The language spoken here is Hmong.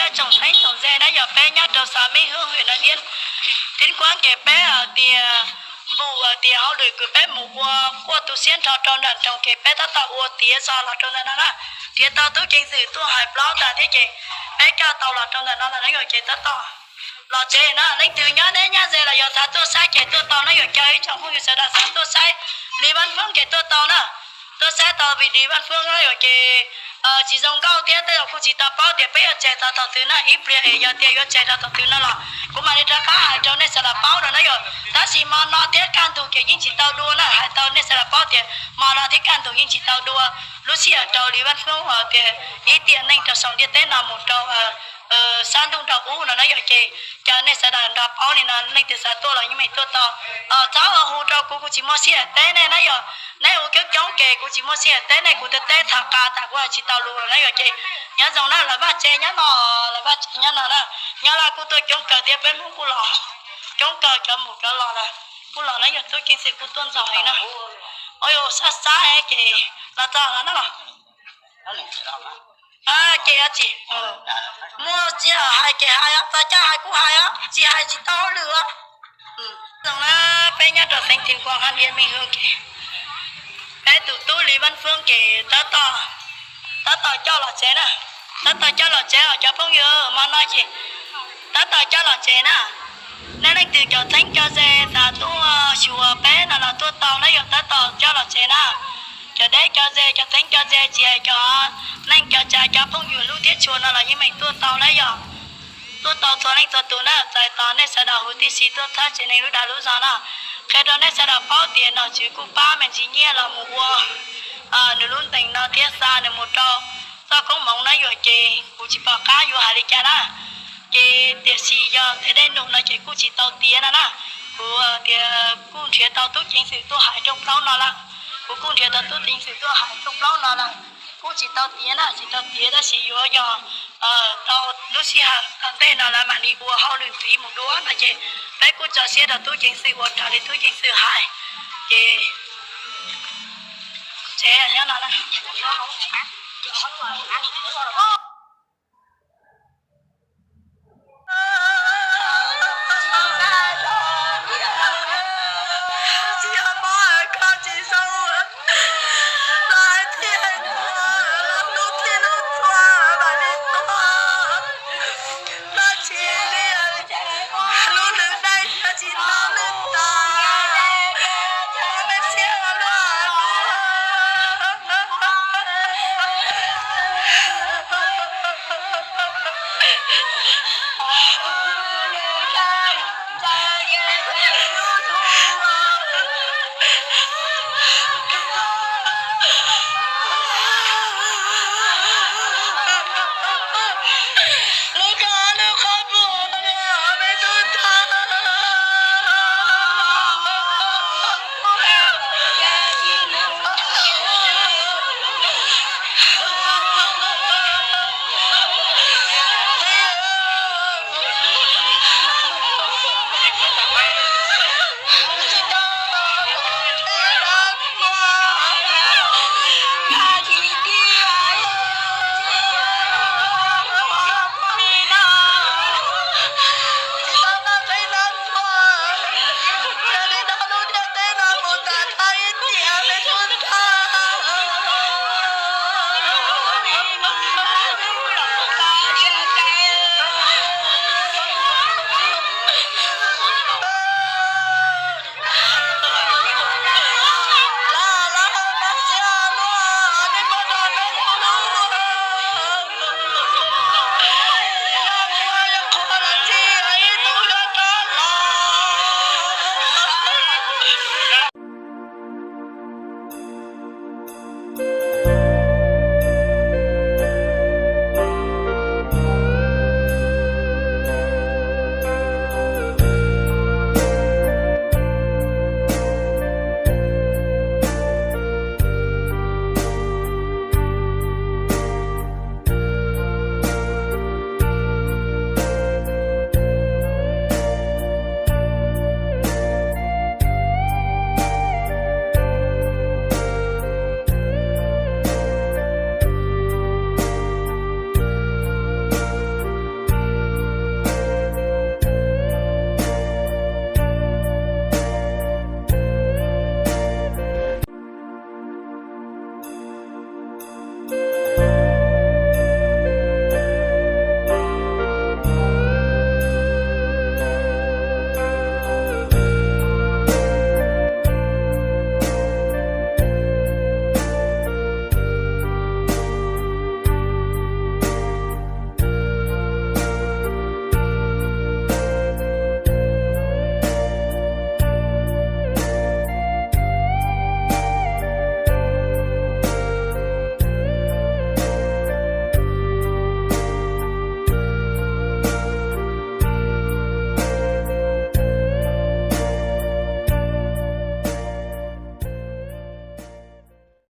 Tsoom phooj tsoom ywg na, yog peb nyob rau xav mej hwj hwm no thiab, tib kuab ces peb hais tias npum hais tias hauj lwm kws peb mus ua quaj tu siab nrho rau nram nroog ces peb tab tom ua tiav tso los rau ntawm no na. Tiav tau tub ceev xwm tuaj hais plaub tas thiab ces peb coj tau los rau ntawm no lawm na yom, ces tab tom los tsev na. Leej twg nyob deb nyob ze los yog xav tuaj saib ces tuaj tau na yom, caw ib tsoom phooj ywg sawv daws xav tuaj saib Lis Vaj Fwb ces tuaj tau na. Tuaj saib tau vim Lis Vaj Fwb na yom, ces tsis zoo nkauj thiab tej zaum kuj tsis tau paub tias peb yuav tseg tau thaum twg na, ib pliag es yog tias yuav tseg tau thaum twg no los kuv mam li rov qab hais rau nej sawv daws paub no na yom. Tab sis hmo no thiab kaj ntug ces yeej tsis tau dua na, hais rau nej sawv daws paub tias hmo no thiab kaj ntug yeej tsis tau dua lub sij hawm rau Lis Vaj Fwb uas tias ib tiam neej rau saum ntiaj teb no mus rau sab ntuj nrag ub no na yom, ces caw nej sawv daws nrog paub li no, leej twg xav tuaj los yeej meem tuaj tau. Txhob hu rau kuv, kuv tsis muaj sij hawm teb nej na yom. Neb hu coob coob ces kuv tsis muaj sij hawm teb nej, kuv twb teb tham qas tas kuv hais tsis tau lus na yom, ces nyob zoo na, lawv vaj tsev nyob no, lawv vaj tsev nyob no na. Nyob Laj kuj tuaj coob kawg thiab, peb Hmoob kuj los coob kawg, cov mus cov los lawm kuj los na yom, tub ceev xwm kuj tuaj ntxov heev na. Ua yus sab sab ces los txog los na. Ces tsis muaj tsis hais ces hais, txog caij hais kuj hais, tsis hais tsis tau hauj lwm. Zoo na, peb nyob rau xeev Tim Kuas hab Diav Mej Hwm ces peb tus tub Lis Vaj Fwb ces tab tom coj los tsev na, tab tom coj los tsev os cov phooj ywg, hmo no ces tab tom coj los tsev na. Nej leej twg cov txheeb cov ze xav tuaj xyuas peb no los tuaj tau na yom, tab tom coj los tsev na. Cov deb cov ze, cov txheeb cov ze, tsis hais cov neej cov tsav, cov phooj ywg hlub thiab tshua no los yeej meem tuaj tau na yom. Tuaj tau txhua leej txhua tus na, txais tos nej sawv daws huv tib si tuaj txhawb tsev neeg lub dag lub zog na. Qhia rau nej sawv daws paub tias nom tswv kuj pab me ntsis nyiaj los mus ua nws lub ntees no thiab xa nws mus rau txoj koob hmoov na yom, ces kuv tsis pom qab yuav hais li cas na. Ces tiam sis yog tej dej num no ces kuj tsis tau tiav no na. Kuv tias kuj nrhiav tau tub ceev xwm tuaj hais rooj plaub no lawm. Kuv kuj nrhiav tau tub ceev xwm tuaj hais rooj plaub no lawm. Kuj tsis tau tiav na, tsis tau tiav tab sis yuav yog tau lub sij hawm tom ntej no lawv mam li ua hauj lwm ntxiv mus dua no ces peb kuj tso siab rau tub ceev xwm ua raws li tub ceev xwm hais. Ces tsev nyob no na.